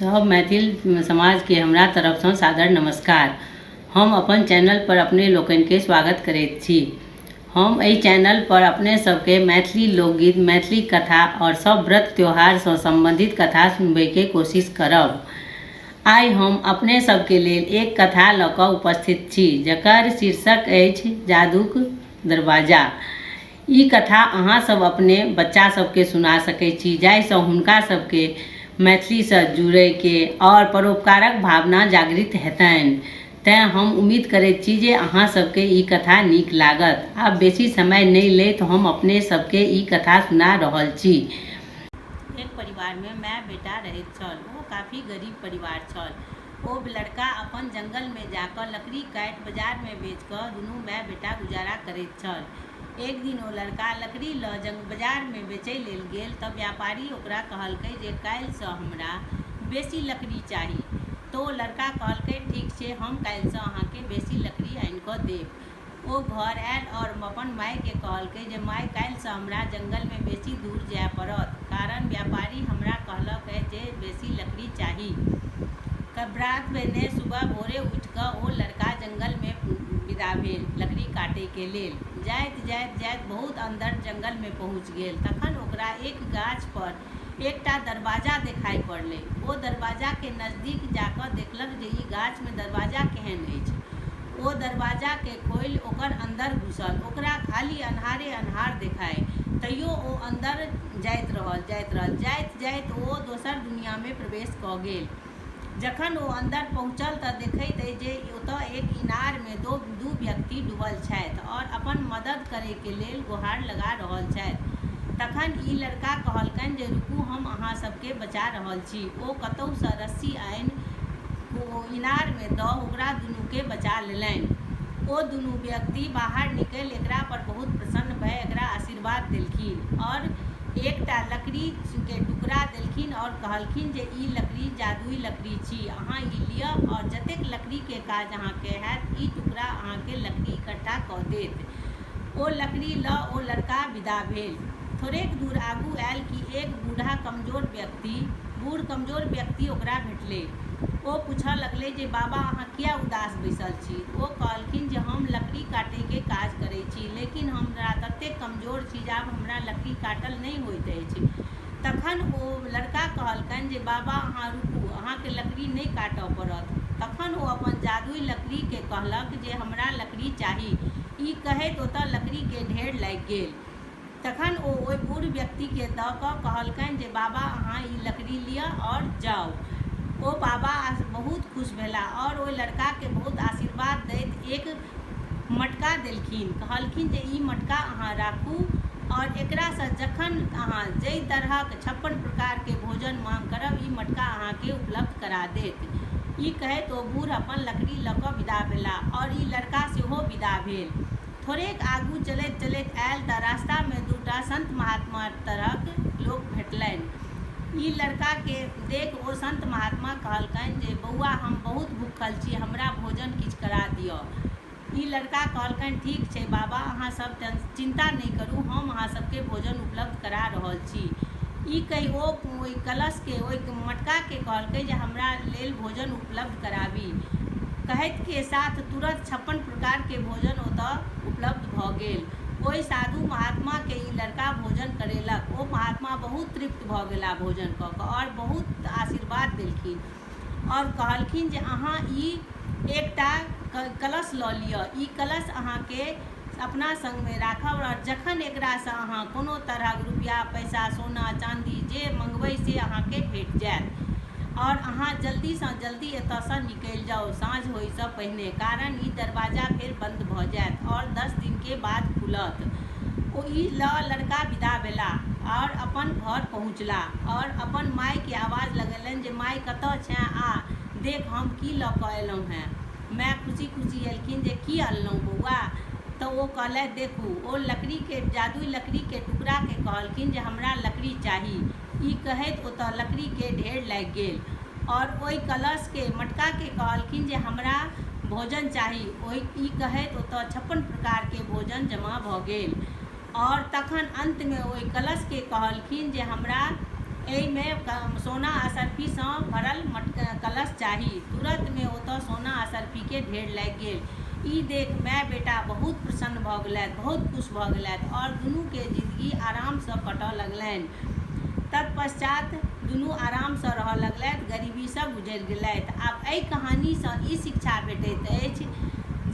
सब मैथिल समाजके हमरा तरफसँ सादर नमस्कार। हम अपन चैनल पर अपने लोकनिके स्वागत करैत छी। हम एहि चैनल पर अपने सबके मैथिली लोकगीत, मैथिली कथा आओर सब व्रत त्योहारसँ सम्बन्धित कथा सुनबैके कोशिश करब। आइ हम अपने सबके लेल एक कथा लऽ कऽ उपस्थित छी जकर शीर्षक अछि जादूक दरवाजा। ई कथा अहाँ सब अपने बच्चा सबके सुना सकै छी जाहिसँ हुनका सबके मैथिलीसँ जुड़ैके आओर परोपकारक भावना जागृत हेतनि। तेँ हम उम्मीद करैत छी जे अहाँ सबके ई कथा नीक लागत। आब बेसी समय नहि लैत हम अपने सबके ई कथा सुना रहल छी। एक परिवारमे माय-बेटा रहैत छल। ओ काफी गरीब परिवार छल। ओ लड़का अपन जंगलमे जा कऽ लकड़ी काटि बजारमे बेचि कऽ दुनू माय-बेटा गुजारा करैत छल। एक दिन ओ लड़का लकड़ी लऽ बजारमे बेचय लेल गेल तँ व्यापारी ओकरा कहलकै जे काल्हिसँ हमरा बेसी लकड़ी चाही। तँ ओ लड़का कहलकै ठीक छै, हम काल्हिसँ अहाँकेँ बेसी लकड़ी आनि कऽ देब। ओ घर आयल आओर अपन मायकेँ कहलकै जे माय काल्हिसँ हमरा जंगलमे बेसी दूर जाय पड़त, कारण व्यापारी हमरा कहलक अछि जे बेसी लकड़ी चाही। प्रात भेने सुबह भोरे उठि कऽ ओ लड़का जंगलमे विदा भेल लकड़ी काटयके लेल। जाइत-जाइत जाइत बहुत अन्दर जंगलमे पहुँचि गेल। तखन ओकरा एक गाछ पर एकटा दरबाजा देखाइ पड़लै। ओ दरबाजाके नजदीक जा कऽ देखलक जे ई गाछमे दरबाजा केहन अछि। ओ दरबाजाकेँ खोलि ओकर अन्दर घुसल। ओकरा खाली अन्हारे अन्हार देखाइ। तैयो ओ अन्दर जाइत रहल, जाइत रहल। जाइत-जाइत ओ दोसर दुनियाँमे प्रवेश कऽ गेल। जखन ओ अन्दर पहुँचल तँ देखैत अछि जे ओतऽ एक इनारमे दू व्यक्ति डूबल छथि आओर अपन मदद करैक लेल गोहार लगा रहल छथि। तखन ई लड़का कहलकनि जे रुकू हम अहाँ सभकेँ बचा रहल छी। ओ कतहुसँ रस्सी आनि ओ इनारमे दऽ ओकरा दुनूकेँ बचा लेलनि। ओ दुनू व्यक्ति बाहर निकलि एकरा पर बहुत प्रसन्न भए एकरा आशीर्वाद देलखिन आओर एकटा लकड़ीके टुकड़ा देलखिन आओर कहलखिन जे ई लकड़ी जादुई लकड़ी छी, अहाँ ई लिअ आओर जतेक लकड़ीके काज अहाँके हैत ई टुकड़ा अहाँके लकड़ी इकट्ठा कऽ देत। ओ लकड़ी लऽ ओ लड़का विदा भेल। थोड़ेक दूर आगू आयल कि एक बूढ़ा कमजोर व्यक्ति बूढ़ कमजोर व्यक्ति ओकरा भेटलै। ओ पूछऽ लगलै जे बाबा अहाँ किए उदास बैसल छी? ओ कहलखिन जे हम लकड़ी काटैके काज करै छी, लेकिन हमरा ततेक कमजोर छी जे आब हमरा लकड़ी काटल नहि होइत अछि। तखन ओ लड़का कहलकनि जे बाबा अहाँ रुकू, अहाँके लकड़ी नहि काटऽ पड़त। तखन ओ अपन जादुई लकड़ीके कहलक जे हमरा लकड़ी चाही। ई कहैत ओतऽ लकड़ीके ढेर लागि गेल। तखन ओ ओहि बूढ़ व्यक्तिकेँ दऽ कऽ कहलकनि जे बाबा अहाँ ई लकड़ी लिअ आओर जाउ। ओ बाबा बहुत खुश भेलाह आओर ओहि लड़काकेँ बहुत आशीर्वाद दैत एक मटका देलखिन। कहलखिन जे ई मटका अहाँ राखू आओर एकरासँ जखन अहाँ जाहि तरहक 56 प्रकारके भोजन मांग करब ई मटका अहाँकेँ उपलब्ध करा देत। ई कहैत ओ बूढ़ अपन लकड़ी लऽ कऽ विदा भेलाह आओर ई लड़का सेहो विदा भेल। थोड़ेक आगू चलैत-चलैत आयल तँ रास्तामे दूटा संत-महात्मा तरहक लोक भेटलनि। ई लड़काकेँ देखि ओ संत-महात्मा कहलकनि जे बौआ हम बहुत भूखल छी, हमरा भोजन किछु करा दिअ। ई लड़का कहलकनि ठीक छै बाबा, अहाँ सभ चिंता नहि करू, हम अहाँ सभकेँ भोजन उपलब्ध करा रहल छी। ई कहि ओ ओहि कलशकेँ, ओहि मटकाकेँ कहलकै जे हमरा लेल भोजन उपलब्ध कराबी। कहैत के साथ तुरत 56 प्रकार के भोजन ओतऽ उपलब्ध भऽ गेल। ओहि साधु महात्मा के ई लड़का भोजन करेलक। ओ महात्मा बहुत तृप्त भऽ गेलाह भोजन कऽ कऽ आओर बहुत आशीर्वाद देलखिन आओर कहलखिन जे अहाँ ई एकटा कलश लऽ लिअ। ई कलश अहाँके अपना संगमे राखब आओर जखन एकरासँ अहाँ कोनो तरहक रुपैआ पैसा सोना चाँदी जे मँगबै से अहाँके भेट जायत। आओर अहाँ जल्दीसँ जल्दी एतऽसँ निकलि जाउ साँझ होइसँ पहिने, कारण ई दरवाजा फेर बन्द भऽ जायत आओर 10 दिनके बाद खुलत। ओ ई लऽ लड़का विदा भेलाह आओर अपन घर पहुँचलाह आओर अपन मायकेँ आवाज लगेलनि जे माय कतऽ छेँ आ देख हम की लऽ कऽ अयलहुँ हेँ। माय खुशी-खुशी एलखिन जे की अनलहुँ बौआ? तँ ओ कहलथि देखू। ओ लकड़ीके जादुई लकड़ीके टुकड़ाकेँ कहलखिन जे हमरा लकड़ी चाही। ई कहैत ओतऽ लकड़ीके ढेर लागि गेल आओर ओहि कलशके मटकाके कहलखिन जे हमरा भोजन चाही। ओहि ई कहैत ओतऽ 56 प्रकारके भोजन जमा भऽ गेल आओर तखन अन्तमे ओहि कलशके कहलखिन जे हमरा एहिमे सोना आ सर्फीसँ भरल कलश चाही। तुरन्तमे ओतऽ सोना आ सर्फीके ढेर लागि गेल। ई देख माय बेटा बहुत प्रसन्न भऽ गेलथि, बहुत खुश भऽ गेलथि आओर दुनूके जिन्दगी आरामसँ कटऽ लगलनि। तत्पश्चात दुनू आरामसँ रहऽ लगलथि, गरीबीसँ गुजरि गेलथि। आब एहि कहानीसँ ई शिक्षा भेटैत अछि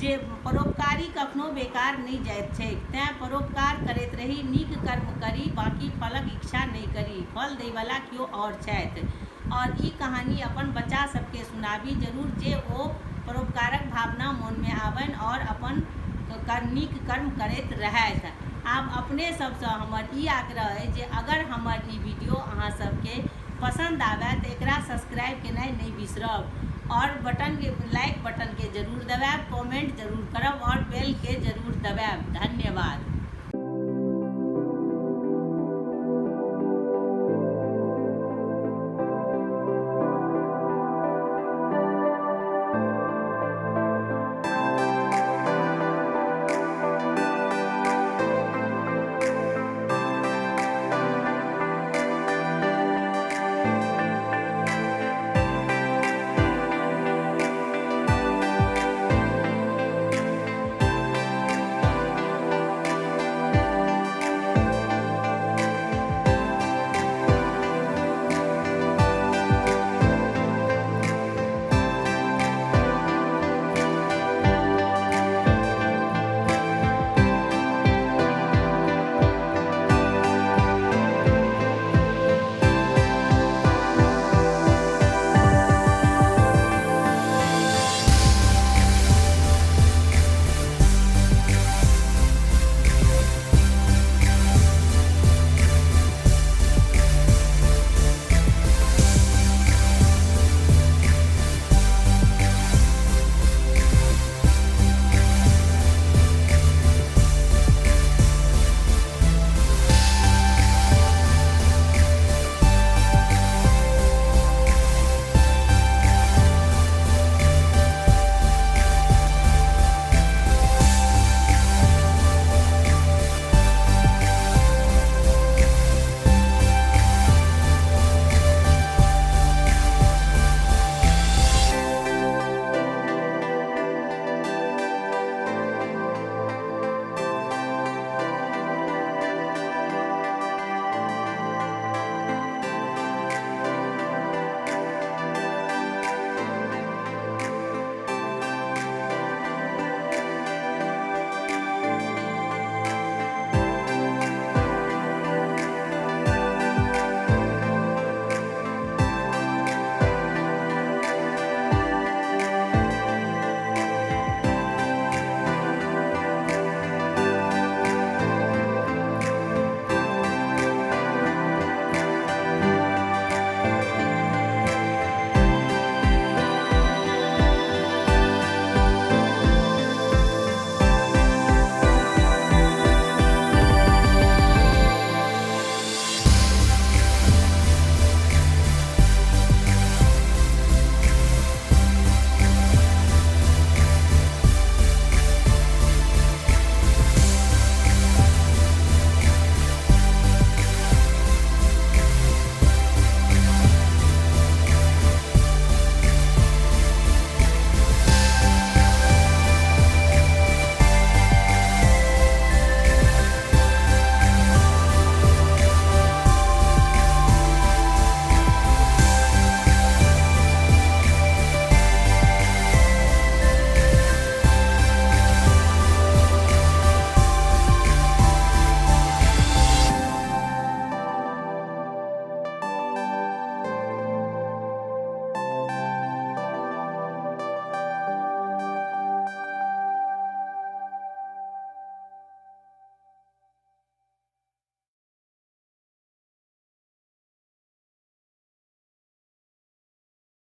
जे परोपकारी कखनो बेकार नहि जाइत छैक। तेँ परोपकार करैत रही, नीक कर्म करी, बाँकी फलक इच्छा नहि करी। फल दैवला केओ आओर छथि। आओर ई कहानी अपन बच्चा सभकेँ सुनाबी जरूर जे ओ परोपकारक भावना मोनमे आबनि आओर अपन नीक कर्म करैत रहथि। आब अपने सभसँ हमर ई आग्रह अछि जे अगर हमर ई वीडियो अहाँ सभकेँ पसन्द आबय तऽ एकरा सब्सक्राइब केनाइ नहि बिसरब आओर बटनके लाइक बटनके जरूर दबायब, कमेंट जरूर करब आओर बेलके जरूर दबायब। धन्यवाद।